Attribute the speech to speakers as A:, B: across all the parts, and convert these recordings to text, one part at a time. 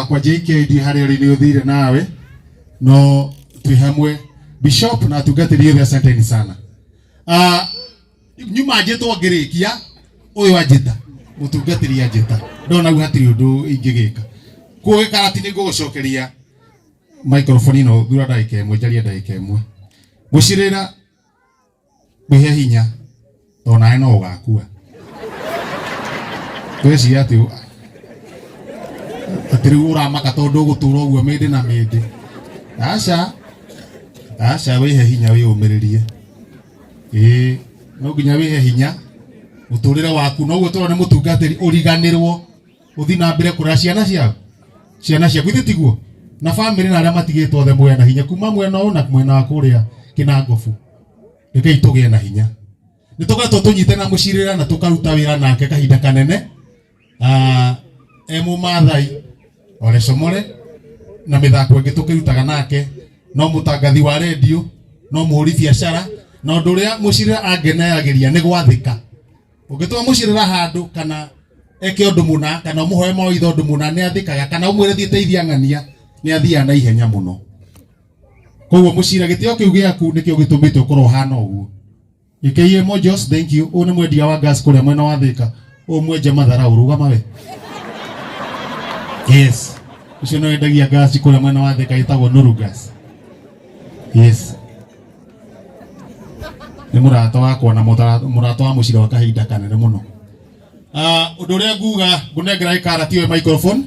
A: Wakwa JK ndi harĩa ũrĩ nĩ ũthire nawe no twĩ hamwe bishop na atungatĩri othe asanteni sana. Nyuma njĩtwo ngĩrĩkia ũyũ anjĩta mũtungatĩri anjĩta ndona hau hatirĩ ũndũ ingĩgĩka kuo gĩkarati nĩ ngũgũcokeria microphone ĩno thura ndagĩka ĩmwe njarie ndagĩka ĩmwe ngũcirĩra wĩhe hinya tondũ nawe no ũgakua weciria atĩ atĩ rĩu ũramaka tondũ ũgũtũra ũguo mĩndĩ na mĩndĩ aca aca wĩhe hinya wĩyũmĩrĩrie ĩĩ no nginya wĩhe hinya mũtũrĩre waku noguo tũrona nĩ mũtungatĩri ũriganĩrwo ũthiĩ na mbere kũrera ciana ciao ciana ciaku ithe tiguo na bamĩrĩ na arĩa matigĩtwo othe mwena na hinya kuma mwena ũyũ na mwena wa kũrĩa kĩnangobu rekei tũgĩe na hinya nĩ tũkoretwo tũnyite na mũcirĩra na tũkaruta wĩra nake kahinda kanene. E mũmathai ole comore na mĩthako ĩngĩ tũkĩrutaga nake no mũtangathi wa redio no mũhũri biacara na ũndũ ũrĩa mũcirĩra angenayagĩria nĩ gwathĩka ũngĩtũma mũcirĩra handũ kana eke ũndũ mũna kana ũmũhoe mawaitha ũndũ mũna nĩ athĩkaga kana ũmwĩre thiĩ teithia ng'ania nĩ athiaga na ihenya mũno koguo mũcira gĩtĩo kĩu gĩaku nĩkĩo gĩtũmĩte ũkorwo ũhana ũguo. Gĩkĩiye Mojos, thank you. Ũyũ nĩ mwendia wa gas kũrĩa mwena wa Thĩka. Ũyũ mwenje matharau, rũgama we. Yes. Ũcio nĩ wendagia gas kũrĩa mwena wa Thĩka ĩtagwo Nuru Gas. Yes. Nĩ mũrata wakwa na mũrata wa mũcira wa kahinda kanene mũno. Ũndũ ũrĩa nguga ngũnengera gĩkarati ũyũ microphone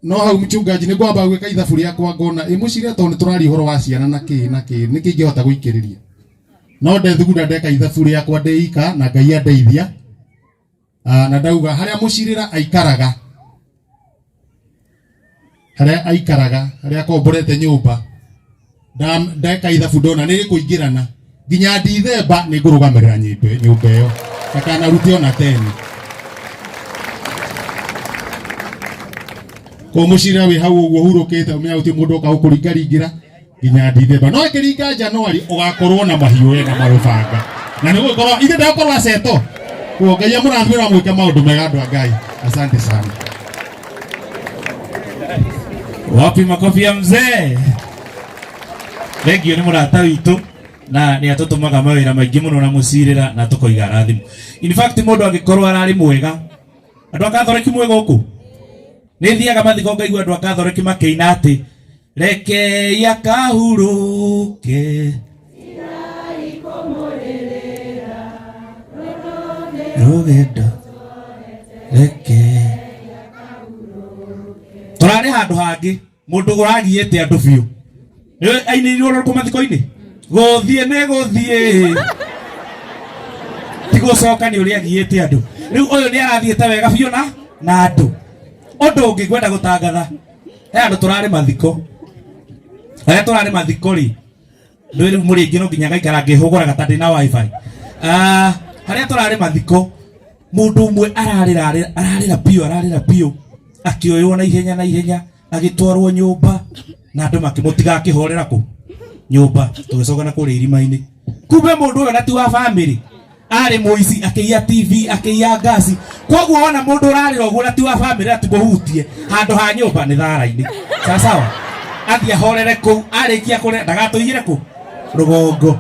A: no hau mchungaji nĩ ngwamba gwĩka ithabu rĩakwa ngona ĩ mũcire tondũ nĩ tũraria ũhoro wa ciana na kĩ na kĩ nĩkĩ ingĩhota gũikĩrĩria no ndethugunda ndeka ithabu rĩakwa ndĩika na Ngai andeithia. Na ndauga harĩa mũcirĩra aikaraga harĩa aikaraga harĩa akomborete nyũmba ndeka ithabu ndona nĩ rĩkũingĩrana nginya ndithemba nĩ ngũrũgamĩrĩra nyũmba ĩyo ndakanarute ona teni ko mũcira wĩ hau ũguo hurũkĩte ũmenya gũtirĩ mũndũ ũka gũkũringaringĩra nginya ndithemba no ĩkĩringa Januari ũgakorwo na mahiũ we na marũbanga na nĩ gũkorwo ithe ndagũkorwo aceto kuo Ngai amũrathime na mwĩke maũndũ mega andũ a Ngai asante sana.
B: Wapi makofi ya mzee? Thengio nĩ mũrata witũ na nĩ atũtũmaga mawĩra maingĩ mũno na mũcirĩra na tũkoiga arathimo. In fact mũndũ angĩkorwo ararĩ mwega andũ a Kathoreki mwĩ gũkũ nĩ thiaga mathiko ngaigua andũ a Kathoreki makĩina atĩ rekei akahurũke rũgendo reke tũrarĩ handũ hangĩ mũndũ ũragiĩte andũ biũ Nĩ ainĩirwo rũrĩkũ mathiko-inĩ gũthiĩ nĩ gũthiĩ ti gũcoka nĩ ũrĩa agiĩte andũ rĩu ũyũ nĩ arathiĩte wega biũ na na andũ ũndũ ũngĩ ngwenda gũtangatha he andũ tũrarĩ mathiko harĩa tũrarĩ mathiko rĩ nĩ rĩu mũrĩ aingĩ no nginya ngaikara ngĩhũgũraga ta ndĩ na wifi. Harĩa tũrarĩ mathiko mũndũ ũmwe ararĩra ararĩra biũ ararĩra biũ akĩoywo na ihenya na ihenya agĩtwarwo nyũmba na andũ makĩmũtiga akĩhorera kũ nyũmba tũgĩcoka na kũrĩa irima-inĩ kumbe mũndũ ũyũ na ti wa bamĩrĩ arĩ mũici akĩiya TV akĩiya ngasi koguo wona mũndũ ũrarĩra ũguo na ti wa bamĩrĩ atimũhutie handũ ha nyũmba nĩ thara-inĩ sawa sawa athiĩ ahorere kũu arĩkia kũrĩa ndagatũiyĩre kũ rũgongo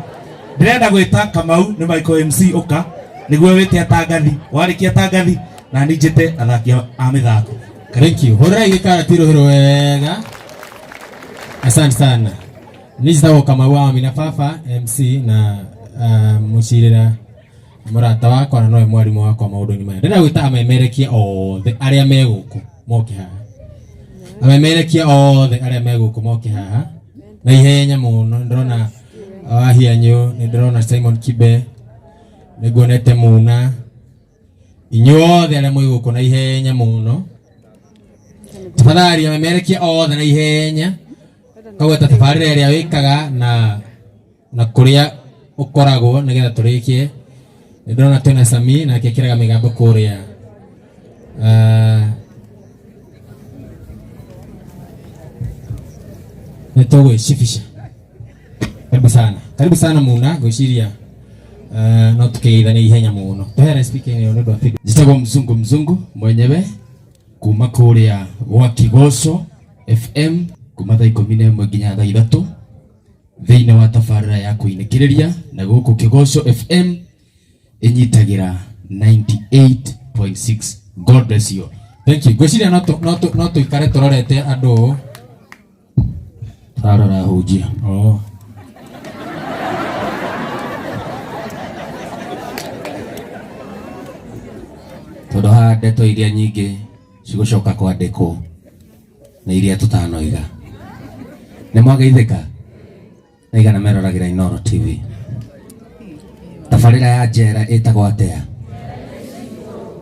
B: ndĩrenda gwĩta Kamau nĩ Michael MC ũka nĩguo wĩte atangathi warĩkia atangathi na niĩ njĩte athaki a mĩthako.
C: Thank you. Hũrĩrai gĩkarati rũhĩ wega. Asante sana. Niĩ njĩtagwo Kamau wa Amina Baba MC na mũcirĩra mũrata wakwa na nowe mwarimũ wakwa maũndũ-inĩ maya. Ndĩrenda gwĩta amemerekia othe arĩa me gũkũ moke haha. Amemerekia othe arĩa me gũkũ moke haha na ihenya mũno. Nĩ ndĩrona Wahianyũ, nĩ ndĩrona Simon Kibe, nĩ nguonete Muna, inyuothe arĩa mwĩ gũkũ na ihenya mũno tafadhali amemerekia othe na ihenya kagweta tabarĩra ĩrĩa wĩkaga na na kũrĩa ũkoragwo nĩgetha tũrĩkie nĩ ndĩrona twĩna Sami nake ekĩraga mĩgambo kũrĩa. Nĩ tũgwĩcibica. Karibu sana, karibu sana Muna, ngwĩciria no tũkĩgeithania ihenya mũno. Tũheane speaker ĩyo nĩ ũndũ wa feedback.
D: Njĩtagwo Mzungu Mzungu mwenyewe. Kuma kuria gwa Kigoco FM kuma thaa 11 nginya thaa 3 thiini wa tabarĩra ya kũinĩkĩrĩria na gũkũ Kigoco FM ĩnyitagĩra 98.6. God bless you.
C: Thank you. Ngwĩciria no tũikare tũrorete andũ ũũ.
D: Tarora hunjia.
C: Oh.
D: Tondũ haha ndeto iria nyingĩ cigũcoka kwandĩkwo na iria tũtanoiga. Nĩ mwageithĩka? Na igana meroragĩra Inooro TV. Tabarĩra ya njera ĩtagwo atĩa?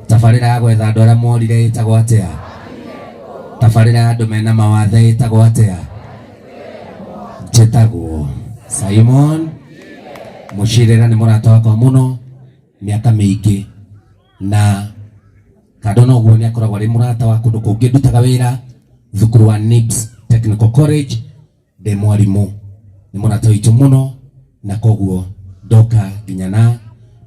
D: Tabarĩra ya gwetha andũ arĩa morire ĩtagwo atĩa? Tabarĩra ya andũ mena mawathe ĩtagwo atĩa? Njĩtagwo Simon Mũcirĩra, nĩ mũrata wakwa mũno mĩaka mĩingĩ, na kando na ũguo nĩ akoragwo arĩ mũrata wa kũndũ kũngĩ. Ndutaga wĩra thukuru wa NIBS Technical College, ndĩ mwarimũ, nĩ mũrata witũ mũno, na koguo ndoka nginya na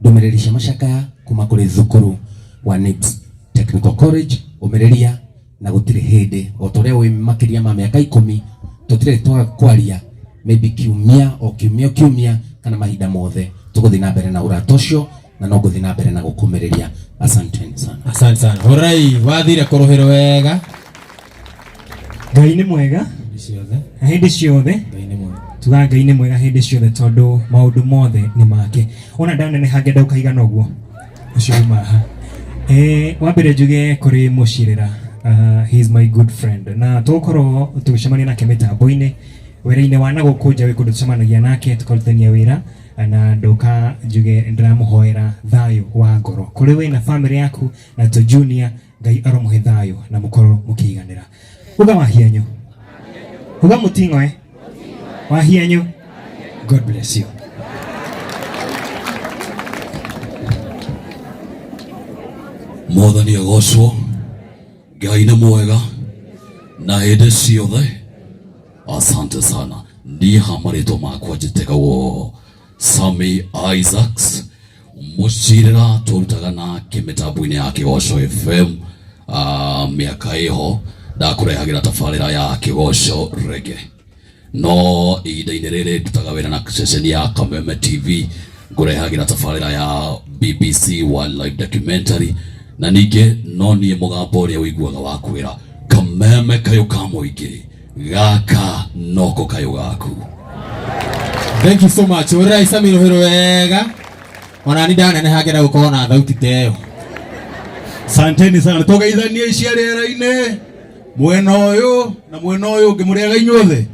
D: ndũmĩrĩri cia macakaya kuma kũrĩ thukuru wa NIBS Technical College. Ũmĩrĩria na gũtirĩ hĩndĩ, o ta ũrĩa wĩ makĩria ma mĩaka 10 tũtirĩ twaga kwaria, maybe kiumia o kiumia o kiumia kana mahinda mothe tũgũthiĩ na mbere na ũrata ũcio, na no ngũthiĩ na mbere na gũkũmĩrĩria. Asanteni sana.
C: Asante sana. Hũrai wathire kũrũhĩrwo wega.
E: Ngai nĩ mwega
C: Hĩndĩ ciothe.
E: Na hĩndĩ ciothe.
C: Ngai nĩ mwega.
E: Tuga Ngai nĩ mwega hĩndĩ ciothe tondũ maũndũ mothe nĩ make. Ona ndaneneha ngenda ũkaigana ũguo ũcio uma haha. Wa mbere njuge kũrĩ Mũcirĩra, he is my good friend, na tũgũkorwo tũgĩcemania nake mĩtambo-inĩ wĩra-inĩ wa na gũkũ nja, wĩ kũndũ tũcemanagia nake tũkarutithania wĩra, na ndoka njuge ndĩramũhoera thayũ wa ngoro kũrĩ we na family yaku na to Junior. Ngai aromũhe thayũ na mũkorwo mũkĩiganĩra. Uga wahianyu, uga mũting'oe wahianyu. God bless you.
F: Mwathani agocwo. Ngai nĩ mwega na hĩndĩ ciothe. Asante sana. Niĩ ha marĩtwa makwa njĩtagwo Sami Isaacs Mũcirĩra, tũrutaga nake mĩtambo-inĩ ya Kĩgoco FM mĩaka ĩho ndakũrehagĩra tabarĩra ya Kĩgoco Reggae, no ihinda-inĩ rĩrĩ ndutaga wĩra na ceceni ya Kameme TV, ngũrehagĩra tabarĩra ya BBC Wildlife Documentary, na ningĩ no niĩ mũgambo ũrĩa ũiguaga wa kwĩra Kameme kayũ ka mũingĩ, gaka noko kayũ gaku.
C: Thank you so much. Hũrai Sami rũhĩrwo wega. Ona ni ndaneneha ngenda gũkorwo na thauti ta ĩyo.
A: Asanteni sana. Tũgeithanie icia rĩera-inĩ mwena ũyũ na mwena ũyũ ũngĩ, mũrĩega inyuothe.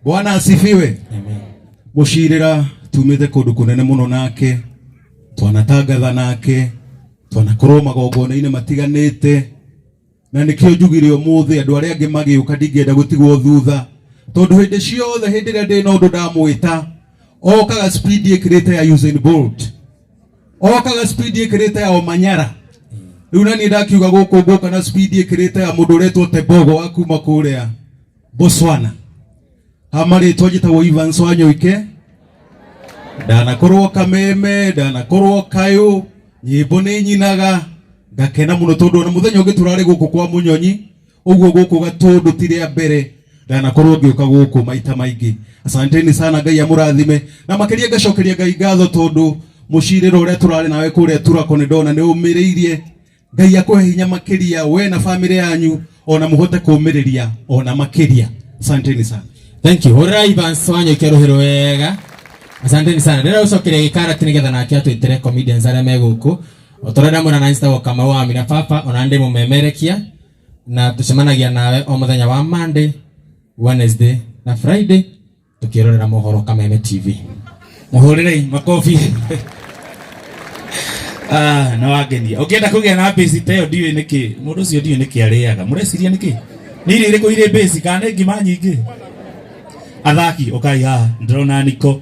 A: Bwana asifiwe.
C: Amen.
A: Mũcirĩra tumĩte kũndũ kũnene mũno nake, twanatangatha nake, twanakorwo magongona-inĩ matiganĩte, na nĩkĩo njugire ũmũthĩ andũ arĩa angĩ magĩũka ndingĩenda gũtigwo thutha, tondũ hĩndĩ ciothe hĩndĩ ĩrĩa ndĩ na ũndũ ndamwĩta okaga speed ĩkĩrĩte ya Usain Bolt, okaga speed ĩkĩrĩte ya Omanyala. Rĩu na niĩ ndakiuga gũkũ ngũka na speed ĩkĩrĩte ya mũndũ ũretwo Tebogo wa kuma kũrĩa Botswana. Ha marĩtwa njĩtagwo Evans Wanyoike, ndanakorwo Kameme, ndanakorwo Kayũ, nyĩmbo nĩ nyinaga ngakena mũno tondũ ona mũthenya ũngĩ tũrarĩ gũkũ kwa Mũnyonyi ũguo gũkũ Gatũndũ ti rĩa mbere ndanakorwo ngĩũka gũkũ maita maingĩ. Asanteni sana, Ngai amũrathime, na makĩria ngacokeria Ngai ngatho tondũ mũcirĩro ũrĩa tũrarĩ nawe kũrĩa Turako nĩ ndona nĩ ũmĩrĩirie. Ngai akũhe hinya makĩria we na family yanyu, ona mũhote kũmĩrĩria ona makĩria. Asanteni sana.
C: Thank you. Hũrĩra Evans Wanyoike rũhĩrwo wega. Asanteni sana. Ndĩrenda gũcokeria gĩkarati nĩgetha nake atwĩtĩre comedians arĩa me gũkũ. O ta ũrĩa ndamwĩra na njĩtagwo Kamau wa Amina Papa, ona ndĩ mũmemerekia, na tũcemanagia nawe o mũthenya wa Monday, Wednesday na Friday tukirorera mohoro Kameme TV.
B: Muhũrĩrei makobi. Ah, na wangenia. Ũngĩenda kũgĩa na base ta ĩyo ndiũĩ nĩkĩ. Mũndũ ũcio ndiũĩ nĩkĩ arĩaga. Mũreciria nĩkĩ? Nĩ irio irĩkũ irĩ base kana nĩ ngima nyingĩ? Athaki ũkai haha, ndĩrona Niko.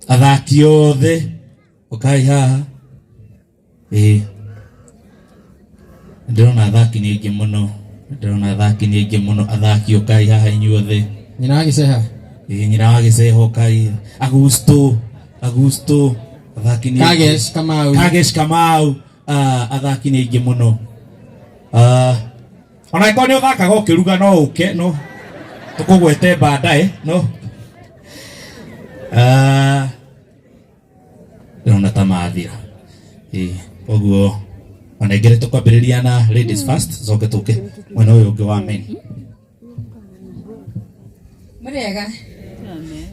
B: Athaki othe ũkai haha. Ĩĩ. Ndĩrona athaki nĩ aingĩ mũno. Ndĩrona athaki nĩ aingĩ mũno. Athaki ũkai haha inyuothe.
C: Nyina wa Gĩceha.
B: Ĩĩ, nyina wa Gĩceha ũkai. Agusto, Agusto, athaki nĩ aingĩ.
C: Kagesh Kamau.
B: Kagesh Kamau. Ah, athaki nĩ aingĩ mũno. Ah, ona angĩkorwo nĩ ũthakaga ũkĩruga no ũke no tũkũgwete baadaye no. Ah, ndĩrona ta mathira. Ĩĩ, ũguo ona ingĩ nĩ tũkwambĩrĩria na ladies first, coke tũke mwena ũyũ ũngĩ wa men.
G: Mũrĩega,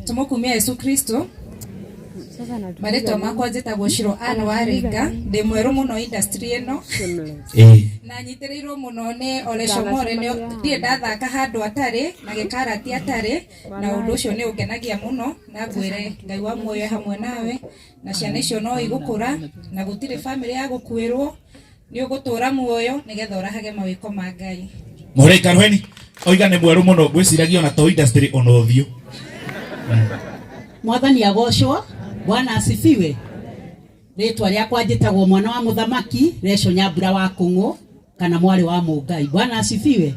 G: tũmũkumia Yesu Kristo. Marĩtwa makwa njĩtagwo Shiro Ann Waringa, ndĩ mwerũ mũno industry ĩno. Na nyitĩrĩirwo mũno nĩ Ole Shomore, ndirĩ ndathaka handũ atarĩ na gĩkarati atarĩ, na ũndũ ũcio nĩ ũngenagia mũno, na ngwĩre Ngai wa muoyo e hamwe nawe, na ciana icio no igũkũra, na gũtirĩ bamĩrĩ ya gũkuĩrwo, nĩ ũgũtũra muoyo nĩgetha ũrahage mawĩko ma Ngai.
B: Mũhũre karuheni oiga nĩ mwerũ mũno, ngwĩciragia ona to industry ona ũthiũ.
H: Mwathani agocwo. Bwana asifiwe. Rĩtwa rĩakwa njĩtagwo mwana wa mũthamaki Reco Nyambura wa Kũng'ũ kana mwarĩ wa Mũngai. Bwana asifiwe.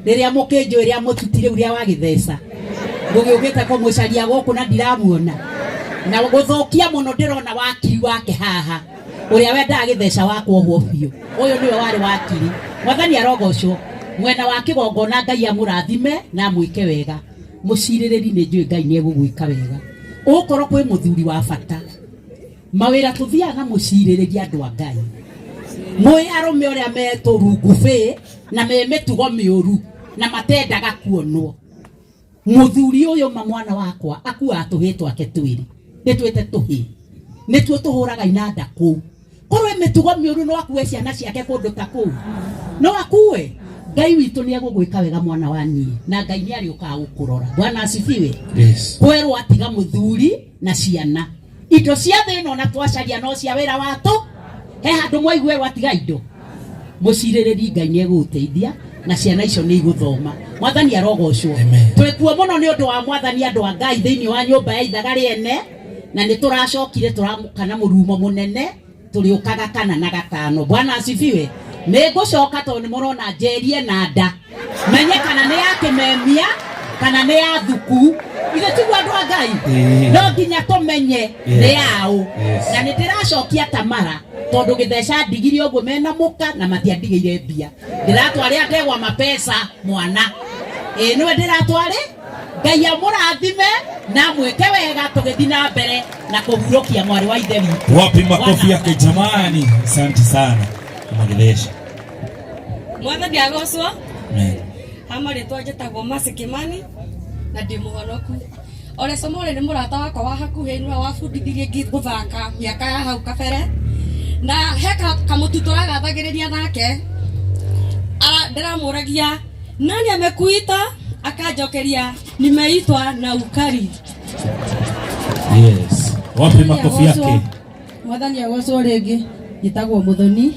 H: Rĩrĩa mũkĩnjũĩ rĩa mũtuti rĩu rĩa wagĩtheca ngũgĩũkĩte kũmũcaria gũkũ na ndiramuona na gũthũkia mũno, ndĩrona wakiri wake haha ũrĩa wendaga gĩtheca wa kuohwo biũ. Ũyũ nĩwe warĩ wakiri. Mwathani arogocwo. Mwena wa kĩgongona Ngai amũrathime na amwĩke wega. Mũcirĩrĩri nĩ njũĩ Ngai nĩ egũgwĩka wega. Ũgũkorwo kwĩ mũthuri wa bata. Mawĩra tũthiaga na mũcirĩrĩri andũ a Ngai. Mwĩ arũme ũrĩa metũrungubĩ na me mĩtugo mĩũru na matendaga kuonwo. Mũthuri ũyũ ma mwana wakwa akuaga tũhĩĩ twake twĩrĩ, nĩ twĩte tũhĩĩ, nĩtuo tũhũraga inanda kũu. Korwo mĩtugo mĩũru no akue ciana ciake kũndũ ta kũu, no akue. Ngai witũ nĩ egũgwĩka wega mwana wa niĩ, na Ngai nĩ arĩũkaga gũkũrora. Bwana asifiwe.
B: Yes.
H: Kwerwo atiga mũthuri na ciana, indo cia thĩ ĩno na twacaria no cia wĩra watũ. He handũ mwaiguerwo atiga indo. Mũcirĩrĩri Ngai nĩ egũgũteithia na ciana icio nĩ igũthoma. Mwathani arogocwo. Twĩkuo mũno nĩ ũndũ wa Mwathani andũ a Ngai thĩinĩ wa nyũmba ya ithaga rĩene, na nĩ tũracokire tũramũka na mũrumo mũnene, tũrĩũkaga kana na gatano. Bwana asifiwe. Nĩ ngũcoka tondũ nĩ mũrona njerie na nda, menye kana nĩ ya kĩmemia kana nĩ ya thuku. Ithe tiguo andũ a Ngai? No nginya tũmenye nĩ yaũ. Na nĩ ndĩracokia Tamara tondũ gĩtheca ndigire ũguo mena mũka na matiandigĩire mbia. Ndĩratwarĩa ndegwa mapesa mwana. Ĩĩ nĩwe ndĩratwarĩ. Ngai amũrathime na amwĩke wega tũgĩthiĩ na mbere na kũhurũkia mwarĩ wa ithe witũ.
B: Wapi makofi yake jamani? Asante sana Magithesha.
I: Mwathani agocwo.
B: Amen.
I: Ha marĩtwa njĩtagwo Mercy Kimani na ndĩ mũhonoku. Ole Somore nĩ mũrata wakwa wa hakuhĩ, nĩwe wabundithirie gũthaka mĩaka ya hau kabere, na he kamũtu tũragathagĩrĩria nake. Ndĩramũragia nani amekuita, akanjokeria nimeitwa na ukari.
B: Yes. Wapi makofi yake?
J: Mwathani agocwo rĩngĩ. Njĩtagwo Mũthoni.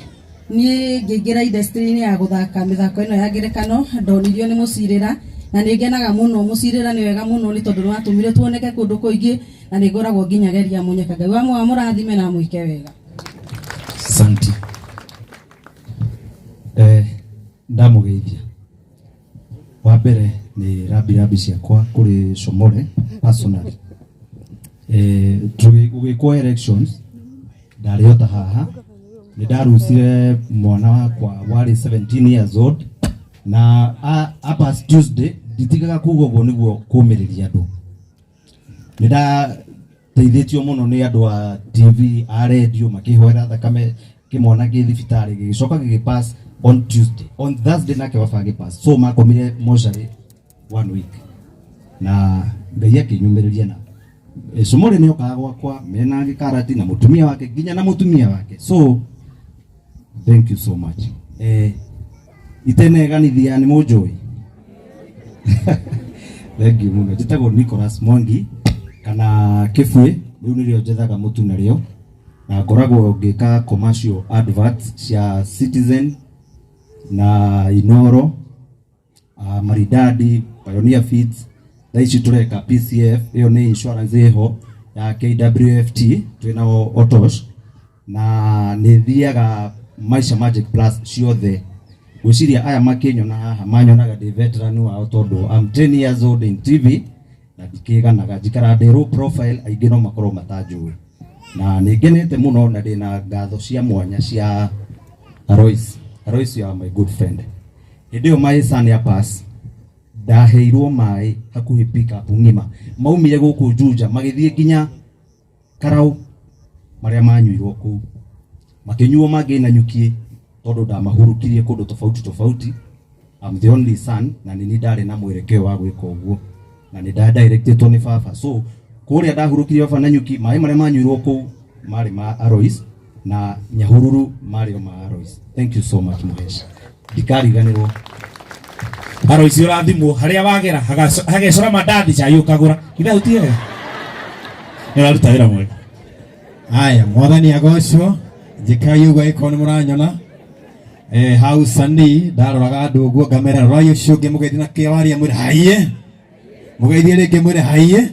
J: Niĩ ngĩingĩra industry-inĩ ya gũthaka mĩthako ĩno ya ngerekano, ndonirio nĩ Mũcirĩra, na nĩ ngenaga mũno. Mũcirĩra nĩ wega mũno nĩ tondũ nĩ watũmire tuoneke kũndũ kũingĩ, na nĩ ngoragwo nginya geria mũnyaka. Ngai wa muoyo amũrathime na amwĩke wega.
B: Asante.
K: Ndamũgeithia. Wa mbere nĩ rambi rambi ciakwa kũrĩ Shomore personally. Gũgĩkwo elections ndarĩ o ta haha, nĩ ndarucire mwana wakwa warĩ 17 years old na a pass Tuesday. Nditigaga kuga ũguo nĩguo kũmĩrĩria andũ. Nĩ ndateithĩtio mũno nĩ andũ a TV, a radio, makĩhoera thakame kĩmwana gĩ thibitarĩ, gĩgĩcoka gĩgĩ pass on Tuesday. On Thursday nake baba agĩ pass, so makomire mocarĩ one week na Ngai akĩnyumĩrĩria na Shomore nĩ okaga gwakwa mena gĩkarati na mũtumia wake, nginya na mũtumia wake, so thank you so much. Iteneganithia nĩ mũnjũĩ. Thank you mũno. Njĩtagwo Nicholas Mwangi kana Kĩbuĩ, rĩu nĩrĩo njethaga mũtu narĩo, na ngoragwo ngĩka commercial adverts cia Citizen na Inoro, Maridadi, Pioneer Feeds. Thaa ici tũreka PCF, ĩyo nĩ insurance ĩho ya KWFT, twĩna Otosh, na nĩ thiaga Maisha Magic Plus ciothe. Ngwĩciria aya makĩnyona haha manyonaga ndĩ veteran wao tondũ I'm 10 years old in TV na ndikĩganaga, njikaraga ndĩ low profile, aingĩ no makorwo matanjũĩ, na nĩ ngenete mũno na ndĩna ngatho cia mwanya cia Alois. Alois, you are my good friend. Hĩndĩ ĩyo my son ya pass ndaheirwo maĩ hakuhĩ pick up ng'ima maumire gũkũ Juja magĩthiĩ nginya Karau marĩa manyuirwo kũu makĩnyuo mangĩ na nyuki tondũ ndamahurukirie kũndũ tofauti tofauti. I'm the only son na nĩ niĩ ndarĩ na mwerekeo wa gwĩka ũguo na nĩ ndadirectĩtwo nĩ baba, so kũrĩa ndahurũkirie baba na nyuki maĩ marĩa manyuirwo kũu marĩ ma Alois na Nyahururu marĩ o ma Alois. Thank you so much Muhesh, ndikariganĩrwo.
B: Alois ũrathimwo harĩa wagera hagecora mandathi cai ũkagũra ithe hau ti wega, nĩ ũraruta wĩra mwega.
C: Haya, mwathani agocwo. Njĩkai ũguo angĩkorwo nĩ mũranyona. Hau sani ndaroraga andũ ũguo ngamera rorai ũcio ũngĩ mũgeithie na kĩwaria mwĩre haiye, mũgeithie rĩngĩ mwĩre haiye.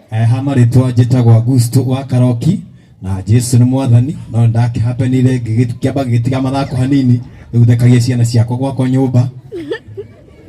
C: Ha marĩtwa njĩtagwo Augusto wa Karoki na Jesu nĩ mwathani, no ndakĩhapenire ngĩkĩamba ngĩtiga mathako hanini, rĩu thekagia ciana ciakwa gwakwa nyũmba,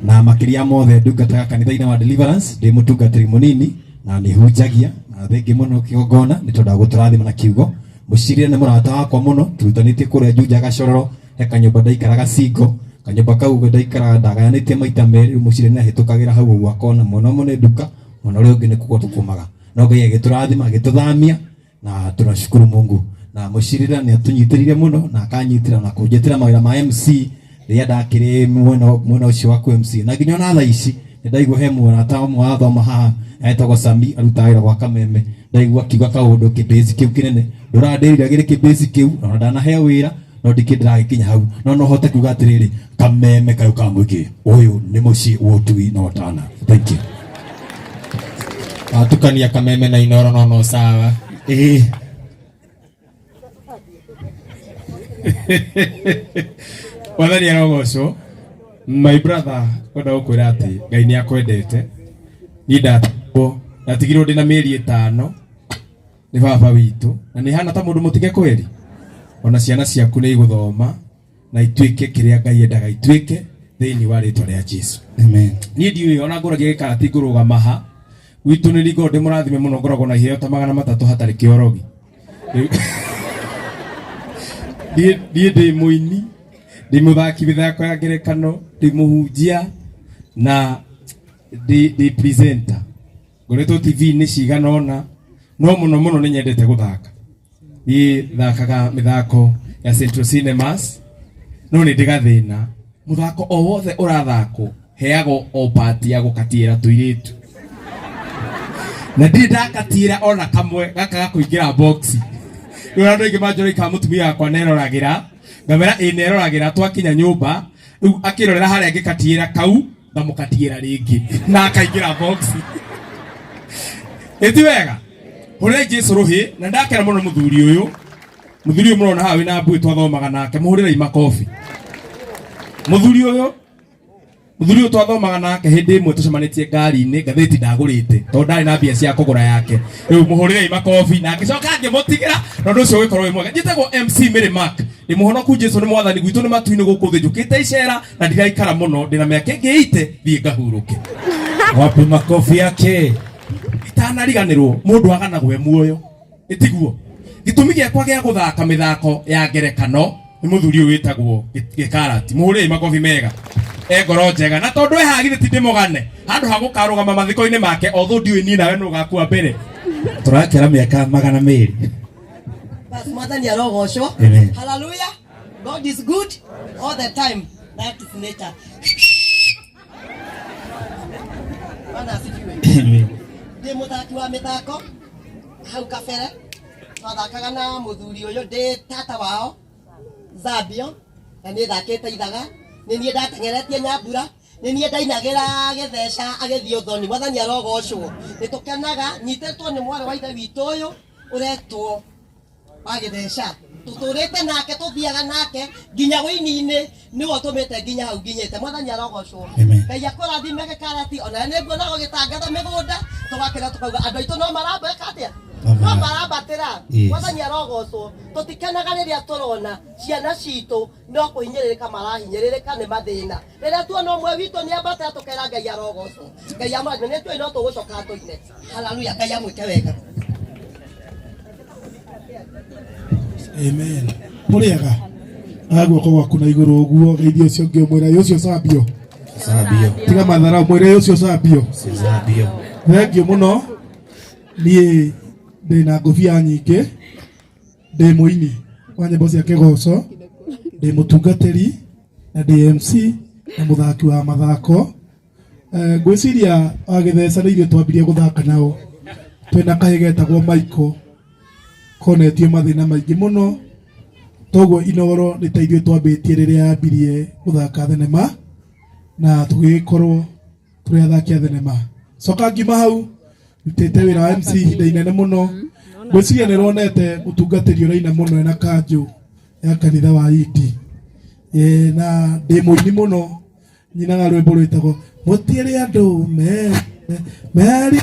C: na makĩria mothe ndungataga kanitha-inĩ wa Deliverance, ndĩ mũtungatĩri mũnini na nĩ hunjagia na thengi mũno kĩgongona nĩ tondũ wa gũtũrathima na kiugo. Mũcirĩre nĩ mũrata wakwa mũno, turutanĩtie kũrĩa Juja Gacororo, he kanyũmba ndaikaraga singo, kanyũmba kau ndaikaraga ndagayanĩtie maita merĩ, rĩu mũcirĩre nĩ ahĩtũkagĩra hau ũguo akona mwena ũmwe nĩ nduka, mwena ũrĩa ũngĩ nĩ kũgwa tũkũmaga, no Ngai agĩtũrathima agĩtũthamia na tunashukuru Mungu. Na mũcirĩra nĩ atũnyitĩrĩire mũno na akanyitĩra na kũnjĩtĩra mawĩra ma MC rĩrĩa ndakĩrĩ mwena ũcio wa kũ MC, na nginya ona thaa ici nĩ ndaigua he mũrata ũmwe wathoma haha etagwo Sami arutaga wĩra gwa Kameme, ndaigua akiuga kaũndũ kĩbĩci kĩu kĩnene ndũrandĩrire gĩrĩ kĩbĩci kĩu, ona ndanaheo wĩra no ndikĩ ndĩragĩkinya hau, no hote kuga atĩrĩrĩ, Kameme kayũ ka mũingĩ, ũyũ nĩ mũciĩ wa ũtui na ũtana. Thank you.
E: Watukania Kameme na Inoro no sawa.
B: Ĩĩ. Mwathani arogocwo. My brother, kwenda gũkwĩra atĩ Ngai nĩ akwendete. Niĩ ndatigirwo ndĩ na mĩeri 5 nĩ baba witũ, na nĩ hana ta mũndũ mũtige kweri. Ona ciana ciaku nĩ igũthoma na ituĩke kĩrĩa Ngai endaga ituĩke thĩinĩ wa rĩtwa rĩa Jesu.
C: Amen.
B: Niĩ ndiũĩ ona ngũragia gĩkarati ngũrũgama ha gwitũ nĩ ringorwo ndĩ mũrathime mũno, ngoragwo na iheo ta 300 hatarĩ kĩorogi. Niĩ ndĩ mũini, ndĩ mũthaki mĩthako ya ngerekano, ndĩ mũhunjia na ndĩ presenter. Ngoretwo TV-inĩ cigana ũna, no mũno mũno nĩ nyendete gũthaka. Niĩ thakaga mĩthako ya Central Cinemas, no nĩ ndĩ gathĩna. Mũthako o wothe ũrathakwo heagwo o part ya gũkatiĩra tũirĩtu, na ndirĩ ndakatiĩra ona kamwe gaka gakũingĩra box. Rĩu andũ aingĩ manjũragia kana mũtumia wakwa neroragĩra, ngamera ĩ neroragĩra, twakinya nyũmba rĩu akĩrorera harĩa ngĩkatiĩra kau ngamũkatiĩra rĩngĩ na akaingĩra box. Ĩti wega hũrĩrai Jesu rũhĩ, na ndakena mũno mũthuri ũyũ. Mũthuri ũyũ mũrona haha wĩna mbuĩ twathomaga nake, mũhũrĩrei makobi. Mũthuri ũyũ twathomaga nake hĩndĩ ĩmwe tũcemanĩtie ngari-inĩ, ngathĩti ndagũrĩte tondũ ndarĩ na mbia cia kũgũra yake. Rĩu mũhũrĩrei makobi, na ngĩcoka ngĩmũtigĩra, na ũndũ ũcio ũgĩkorwo wĩ mwega. Njĩtagwo MC Mary Mark, ndĩ mũhonoku, Jesu nĩ mwathani, gwitũ nĩ matu-inĩ gũkũ thĩ njũkĩte icera na ndiraikara mũno, ndĩna mĩaka ĩngĩ ĩite thiĩ ngahurũke.
C: Wapi makobi yake?
B: Itanariganĩrwo mũndũ aganagwo e muoyo, ĩtiguo gĩtũmi gĩakwa gĩa gũthaka mĩthako ya ngerekano nĩ mũthuri ũyũ wĩtagwo Gĩkarati. Mũhũrĩrei makobi mega, e ngoro njega, na tondũ e haha githĩ ti ndĩmũgane handũ ha gũkarũgama mathiko-inĩ make, although ndiũĩ niĩ nawe nũ ũgakua mbere.
C: Tũrakĩra mĩaka 200.
L: Bas, mwathani arogocwo.
C: Amen.
L: Hallelujah. God is good all the time. That is nature. Bwana asifiwe.
C: Amen.
L: Ndĩ mũthaki wa mĩthako hau kabere twathakaga na mũthuri ũyũ, ndĩ tata wao Zambio, na niĩ thakĩte ithaga, nĩ niĩ ndateng'eretie Nyambura, nĩ niĩ ndainagĩra gĩtheca agĩthiĩ ũthoni. Mwathani arogocwo. Nĩ tũkenaga nyitĩtwo nĩ mwarĩ wa ithe witũ ũyũ ũretwo wa gĩtheca, tũtũrĩte nake, tũthiaga nake nginya wĩini-inĩ, nĩwe ũtũmĩte nginya hau nginyĩte. Mwathani arogocwo.
C: Amen.
L: Ngai akũrathime Gĩkarati, ona nĩ nguona ũgĩtangatha mĩgũnda, tũgakena tũkauga andũ aitũ no marambeka atĩa, no marambatĩra.
C: Yes.
L: Mwathani arogocwo. Tũtikenaga rĩrĩa tũrona ciana citũ no kũhinyĩrĩrĩka marahinyĩrĩrĩka nĩ mathĩna. Rĩrĩa tuona ũmwe witũ nĩ ambatĩra, tũkera Ngai arogocwo. Ngai amũrathime. Nĩ tuĩ no tũgũcoka tũine. Haleluya. Ngai amwĩke wega.
A: Amen. Mũrĩega.
M: Oya guoko gwaku na igũrũ ũguo geithie ũcio ũngĩ ũmwĩre "Ĩ ũcio cambio
D: Cambio.
M: Tiga matharau mwĩre "Ĩ ũcio cambio.
D: Cambio.
M: Thengiũ mũno niĩ ndĩ na ngũbia nyingĩ ndĩ mũini wa nyĩmbo cia kĩgoco ndĩ mũtungatĩri na ndĩ MC na mũthaki wa mathako. Eh, ngwĩciria wagĩtheca nĩ ithuĩ twambirie gũthaka nao twĩna kahĩ getagwo Michael konetio mathĩna maingĩ mũno toguo Inooro nĩ ta ithuĩ twambĩtie rĩrĩa yambirie gũthaka thenema na tũgĩgĩkorwo tũrĩ athaki a thenema. Coka ngiuma hau ndutĩte wĩra wa MC ihinda inene mũno ngwĩciria nĩ ronete mũtungatĩri ũraina mũno ena kanjũ ya kanitha wa Indi. Eh, na ndĩ mũini mũno nyinaga rwĩmbo rwĩtagwo mũtirĩ andũ merire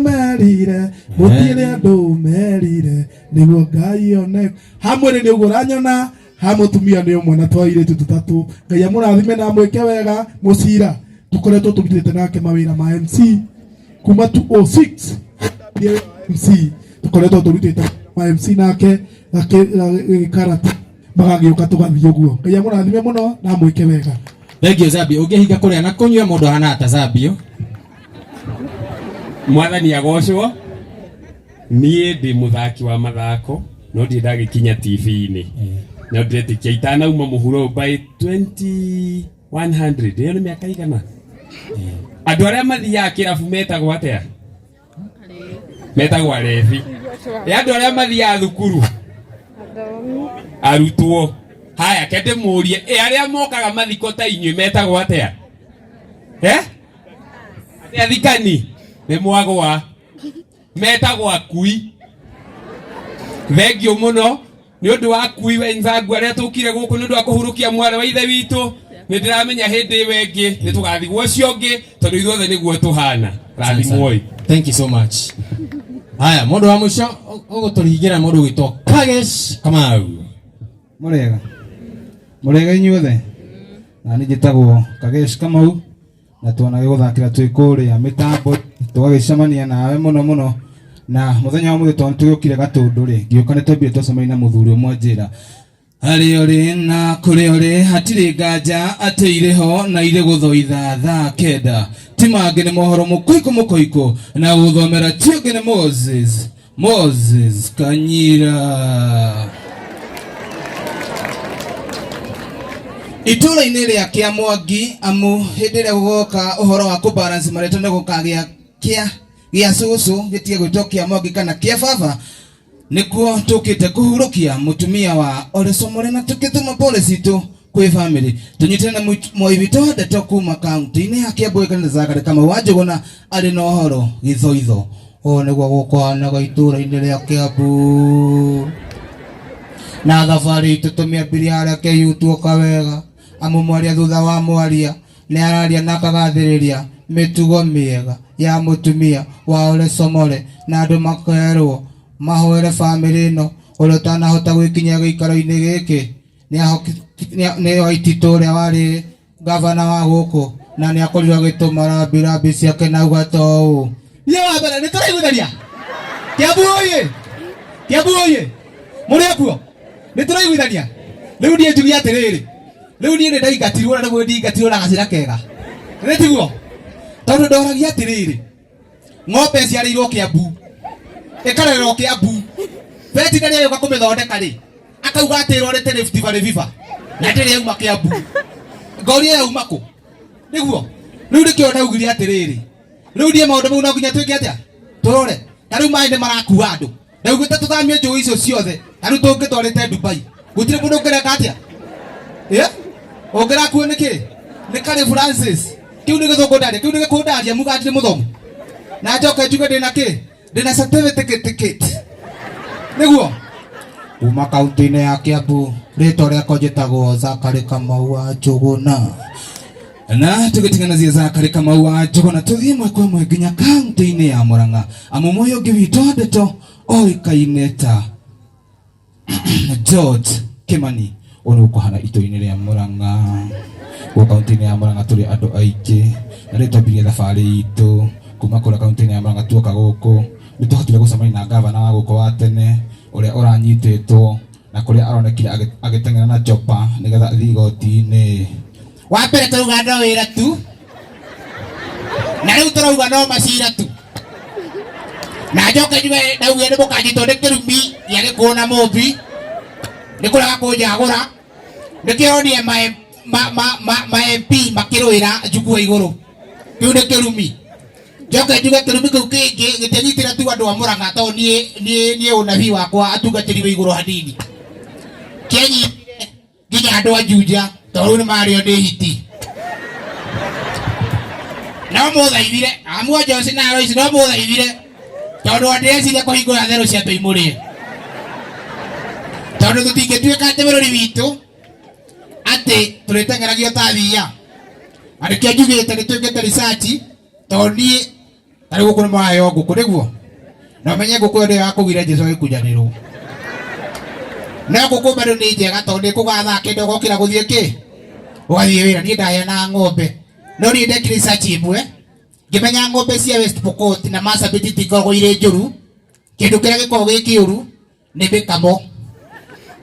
M: merire mũtirĩ andũ merire nĩguo Ngai one ha mwĩrĩ nĩ ũguo ũranyona ha mũtumia nĩ ũmwe na twairĩtu tũtatũ. Ngai amũrathime na amwĩke wega. Mũcira tũkoretwo tũrutĩte nake mawĩra ma MC kuma 206 MC tũkoretwo tũrutĩte ma MC nake gĩkarati magagĩũka tũgathiĩ ũguo. Ngai amũrathime mũno na amwĩke wega.
C: Thengiũ Zambio, ũngĩhinga kũrĩa na kũnyua mũndũ ahana ta Zambio.
N: Mwathani agocwo. Niĩ ndĩ mũthaki wa mathako no ndirĩ ndagĩkinya TV-inĩ no ndĩretĩkia itanauma mũhuro by 2100 ĩyo nĩ mĩaka igana. Andũ arĩa mathiaga kĩrabu metagwo atĩa? Metagwo arebi. Ĩ andũ arĩa mathiaga thukuru? Arutwo. Haya, ke ndĩmũrie, ĩ arĩa mokaga mathiko ta inyuĩ metagwo atĩa? Eh? Atĩ athikani nĩ mwagwa metagwo akui. Thengiũ mũno nĩ ũndũ wa akui wenzangu arĩa tũkire gũkũ nĩ ũndũ wa kũhurũkia mwarĩ wa ithe witũ. Nĩ ndĩramenya hĩndĩ ĩyo ĩngĩ nĩ tũgathigwo ũcio ũngĩ tondũ ithuothe nĩguo tũhana. Rathimwoi.
C: Thank you so much. Haya, mũndũ wa mũico ũgũtũringĩra mũndũ ũgwĩtwo Kagesh Kamau.
O: Mũrĩega. Mũrĩega inyuothe. Na niĩ njĩtagwo Kagesh Kamau na twanagĩgũthakĩra twĩ kũrĩa mĩtambo tũgagĩcemania nawe mũno mũno na mũthenya wa mũthĩ tondũ tũgĩũkire Gatũndũ rĩ ngĩũka nĩ twambire twacemania na mũthuri ũmwe njĩra harĩa ũrĩ na kũrĩa ũrĩ hatirĩ nganja atĩ irĩ ho na irĩ gũthoitha thaa kenda ti mangĩ nĩ mohoro mũkoiko mũkoiko na gũthomera ti ũngĩ nĩ Moses Moses Kanyira. Itũũra-inĩ rĩa Kĩamwangi amu hĩndĩ ĩrĩa gũgoka ũhoro wa kũbalance marĩtwa nĩ gũkagĩa kĩa gĩa cũcũ gĩtige gwĩtwo Kĩamwangi kana kĩa baba nĩkuo tũkĩte kũhurũkia mũtumia wa Ole Somore na tũkĩtũma pole citũ kwĩ famĩlĩ tũnyitane na mwai witũ wa ndeto kuma kaunti-inĩ ya Kiambu kanitha Zakari Kamau wa Njũgũna arĩ na ũhoro gĩthoitho. Ũũ nĩguo gũkũhanaga itũũra-inĩ rĩa Kiambu na thabarĩ itũ tũmĩambirie harĩa KU tuoka wega amu mwaria thutha wa mwaria nĩ araria na akagathĩrĩria mĩtugo mĩega ya mũtumia wa Ole Somore na andũ makerwo mahoere famĩlĩ ĩno ũrĩa ũtanahota gwĩkinyia gĩikaro-inĩ gĩkĩ nĩ Waititũ ũrĩa warĩ gavana wa gũkũ na nĩ akorirwo agĩtũma rambi rambi ciake na auga ta ũũ. Niĩ wa mbere nĩ tũraiguithania Kiambu oye, Kiambu oye, mũrĩ okuo nĩ tũraiguithania. Rĩu niĩ njuge atĩrĩrĩ, rĩu niĩ nĩ ndaingatirwo na nĩguo ndingatirwo na gacĩra kega, nĩ tiguo? Tondũ ndoragia atĩrĩrĩ, ng'ombe ĩciarĩirwo Kiambu ĩkarererwo Kiambu, vetinarĩ agĩũka kũmĩthondeka rĩ akauga atĩ ĩrorete Rift Valley Fever na ndĩrĩ yauma Kiambu, ngoria yauma kũ? Nĩguo rĩu nĩkĩo ndaugire atĩrĩrĩ, rĩu niĩ maũndũ mau no nginya twĩke atĩa, tũrore. Ta rĩu maĩ nĩ marakua andũ, ndaugĩte tũthamie njũĩ icio ciothe, ta rĩu tũngĩtwarĩte Dubai gũtirĩ mũndũ ũngĩreka atĩa, ĩ ũngĩrakuo nĩ kĩ? Nĩ Karĩ Francis. Kĩu nĩ gĩthũngũ ndaria, kĩu nĩ gĩkũyũ ndaria, muga ndirĩ mũthomu na njoke njuge ndĩna kĩ, ndĩna certificate nĩguo kuma kaunti-inĩ ya Kiambu rĩtwa rĩakwa njĩtagwo Zakari Kamau wa Njũgũna na tũgĩtigana Zakari Kamau wa Njũgũna tũthiĩ ĩmwe kwa ĩmwe nginya kaunti-inĩ ya Murang'a amu moyo ũngĩ witũ wa ndeto oĩkaine ta George Kimani ũyũ nĩ ũkũhana itũra-inĩ rĩa Murang'a gũkũ kaunti-inĩ ya Murang'a tũrĩ andũ aingĩ na rĩu twambirie thabarĩ itũ kuma kũrĩa kaunti-inĩ ya Murang'a tuoka gũkũ nĩ twahotire gũcemania na gavana wa gũkũ wa tene ũrĩa ũranyitĩtwo. na kũrĩa aronekire agĩteng'era na chopa nĩgetha athiĩ igoti-inĩ.
P: Wa mbere tũrauga no wĩra tu, na rĩu tũrauga no macira tu. Na njoke njuge ndaugire nĩ mũkanyitwo nĩ kĩrumi gĩa gĩkũyũ na mũmbi nĩ kũrega kũnjagũra. Nĩkĩo ma MP makĩrũĩra njukua igũrũ, kĩu nĩ kĩrumi. Njoke njuge kĩrumi kĩu kĩngĩ gĩtianyitĩra tu andũ a Mũrang'a, tondũ niĩ ũnabii wakwa atungatĩri wĩ igũrũ hanini, kĩanyitire nginya andũ a Juja, tondũ rĩu nĩ marĩo nĩ hiti. No mũthaithire amu Joyce na Alois, no mũthaithire tondũ andĩreciria kũhingũra therũ cia tũimũrĩe, tondũ tũtingĩtuĩka atĩ bũrũri witũ atĩ tũrĩteng'eragio ta thiia. Na nĩkĩo njugĩte nĩ twĩkĩte research, tondũ niĩ ta rĩu gũkũ nĩ mũraheo ngũkũ nĩguo, na ũmenye ngũkũ ĩyo nĩyo yakũgire Jesũ agĩkunyanĩrwo. No ngũkũ bado nĩ njega tondũ nĩ kũgaa thaa kenda ũgokĩra gũthiĩ kĩ ũgathiĩ wĩra. Niĩ ndaheanaga ng'ombe, no niĩ ndekire research ĩmwe ngĩmenya ng'ombe cia West Pokot na Marsabit itikoragwo irĩ njũru. Kĩndũ kĩrĩa gĩkoragwo gĩ kĩũru nĩ mĩkamo,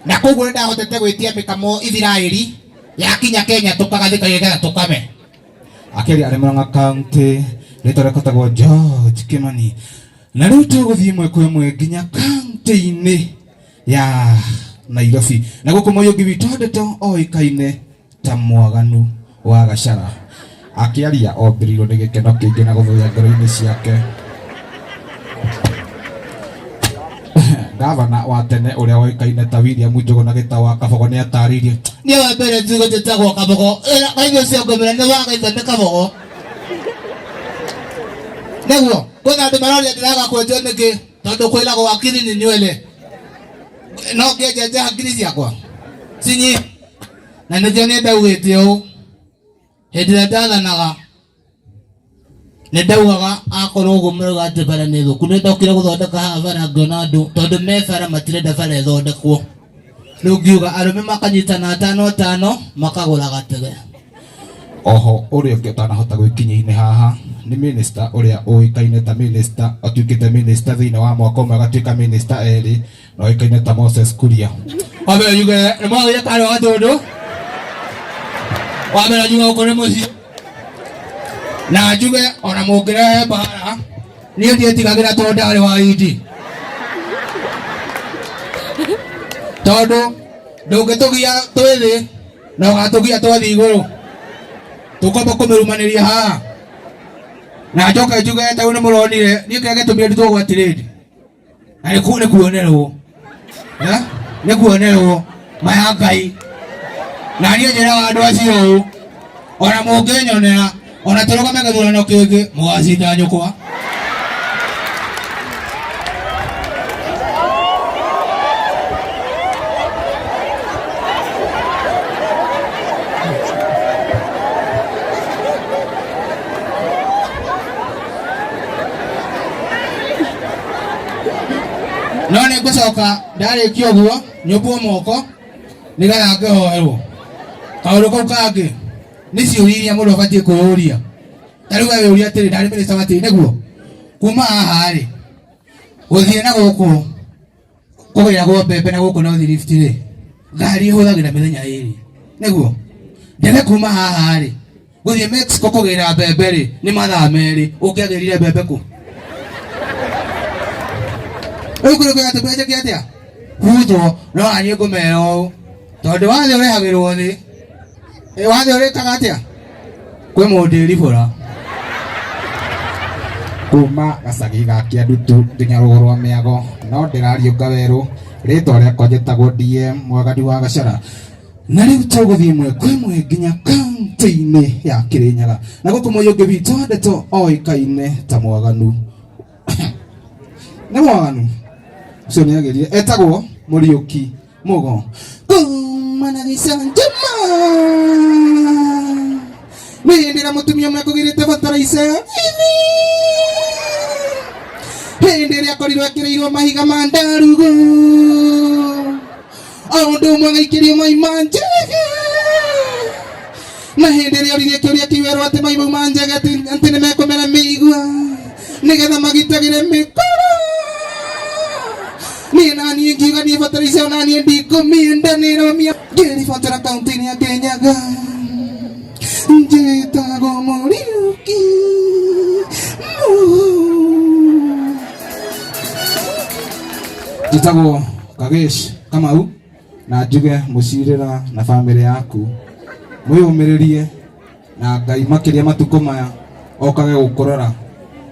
P: na koguo nĩ ndahotete gwĩtia mĩkamo Ithiraĩri, yakinya Kenya tũkagathĩka nĩgetha tũkame.
O: Akĩaria arĩ Murang'a County, rĩtwa rĩake etagwo George Kimani. Na rĩu tũgũthiĩ ĩmwe kwa ĩmwe nginya kaunti-inĩ ya Nairobi, na gũkũ Mũyũngi witũ Ndeto oĩkaine ta mwaganu wa Gachara. Akĩaria ombĩrĩirwo nĩ gĩkeno kĩingĩ na gũthũya ngoro-inĩ ciake. Gavana wa tene ũrĩa woĩkaine ta William Njũgũna Gĩtaũ wa Kabogo nĩ atarĩirie.
P: Niĩ wa mbere njuge njĩtagwo Kabogo, ĩra kaingĩ ũcio ngũmĩra nĩ wagaitha nĩ Kabogo. Nĩguo, kwĩna andũ maroria ndĩraga kwenjwo nĩkĩ, tondũ kwĩragwo akiri ni nywele. No ngĩenja hakiri ciakwa cinyi, na nĩkĩo niĩ ndaugĩte ũũ hĩndĩ ĩrĩa ndathanaga, nĩ ndaugaga akorwo ũguo mũrauga atĩ bara nĩ thũku, nĩ ndokire gũthondeka haha bara ngĩona andũ tondũ me bara matirenda bara ĩthondekwo. Rĩu ngiuga arũme makanyitana atano atano makagũra gatege.
O: Oho ũrĩa ũngĩ ũtanahota gwĩkinyia-inĩ haha nĩ minister ũrĩa ũĩkaine ta minister, atuĩkĩte minister thĩinĩ wa mwaka ũmwe agatuĩka minister erĩ, na ũĩkaine ta Moses Kuria.
P: Wa mbere njuge nĩ mwagĩire karĩ wa Gatũndũ, wa mbere njuge gũkũ nĩ mũciĩ, na njuge ona mũngĩrehe mbara niĩ ndietigagĩra tondũ ndarĩ wa indi, tondũ ndũngĩtũgia twĩ thĩ na ũgatũgia twathiĩ igũrũ, tũkwamba kũmĩrumanĩria haha. Na njoke njuge ta rĩu nĩ mũronire niĩ kĩrĩa gĩtũmire ndutwo gwa trade na nĩ kuonerwo, nĩ kuonerwo maya Ngai. Na niĩ njĩraga andũ acio ũũ, ona mũngĩnyonera ona tũrũgame gĩthurano kĩngĩ mũgacinda nyũkwa. No nĩ ngũcoka ndarĩkia ũguo nyũmbwo moko nĩgetha ngĩhoerwo. Kaũndũ kau kangĩ nĩ ciũria iria mũndũ abatiĩ kwĩyũria. Ta rĩu weyũria atĩrĩ, ndarĩ mĩnĩsta wa tĩri nĩguo kuma haha rĩ gũthiĩ na gũkũ kũgĩragwo mbembe na gũkũ North Rift rĩ, ngari ĩhũthagĩra mĩthenya ĩrĩ nĩguo ndege kuma haha rĩ gũthiĩ Mexico kũgĩra mbembe rĩ nĩ mathaa merĩ, ũngĩagĩrire mbembe kũ? Rĩu kũrĩ kwĩra atĩ njĩke atĩa huthwo, no naniĩ ngũmera ũũ tondũ wathe ũrehagĩrwo thĩ, wathe ũrĩkaga atĩa kwĩ mũndũ ĩribũra.
O: Kuma gacagi ga Kĩandutu nginya rũgũrũ rwa Mĩago no ndĩrariũnga werũ, rĩtwa rĩakwa njĩtagwo DM Mwagani wa Gacara. Na rĩu tũgũthiĩ ĩmwe kwa ĩmwe nginya kaunti-inĩ ya Kĩrĩnyaga, na gũkũ Mũyũngĩ witũ wa ndeto oĩkaine ta Mwaganu. Nĩ Mwaganu ũcio nĩ agerie, etagwo Mũriũki Mũgo.
P: Kuma na gĩcanjama nĩ hĩndĩ ĩrĩa mũtumia ũmwe akũgĩrĩte bataraica ya bibi, hĩndĩ ĩrĩa akorirwo ekĩrĩirwo mahiga ma ndarugu, o ũndũ ũmwe agaikĩrio mai ma njege, na hĩndĩ ĩrĩa oririe kĩũria kĩu erwo atĩ mai mau ma njege atĩ nĩ mekũmera mĩigua nĩgetha magitagĩre mĩkora. Nĩ
O: Niĩ na niĩ ngiuga niĩ bataraitha ona niĩ ndikũmĩendanĩra mia ngĩribatara kaunti-inĩ ya Kĩnyaga njĩtagwo Mũriũki. Njĩtagwo Kagesh Kamau na njuge mũcirĩra na bamĩrĩ yaku mwĩyũmĩrĩrie na Ngai makĩria matukũ maya okage gũkũrora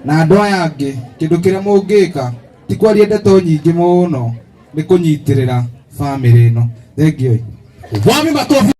O: na andũ aya angĩ kĩndũ kĩrĩa mũngĩka ti kwaria ndeto nyingĩ mũno nĩ kũnyitĩrĩra bamĩrĩ ĩno. Thengiũ.
A: Wami makofi.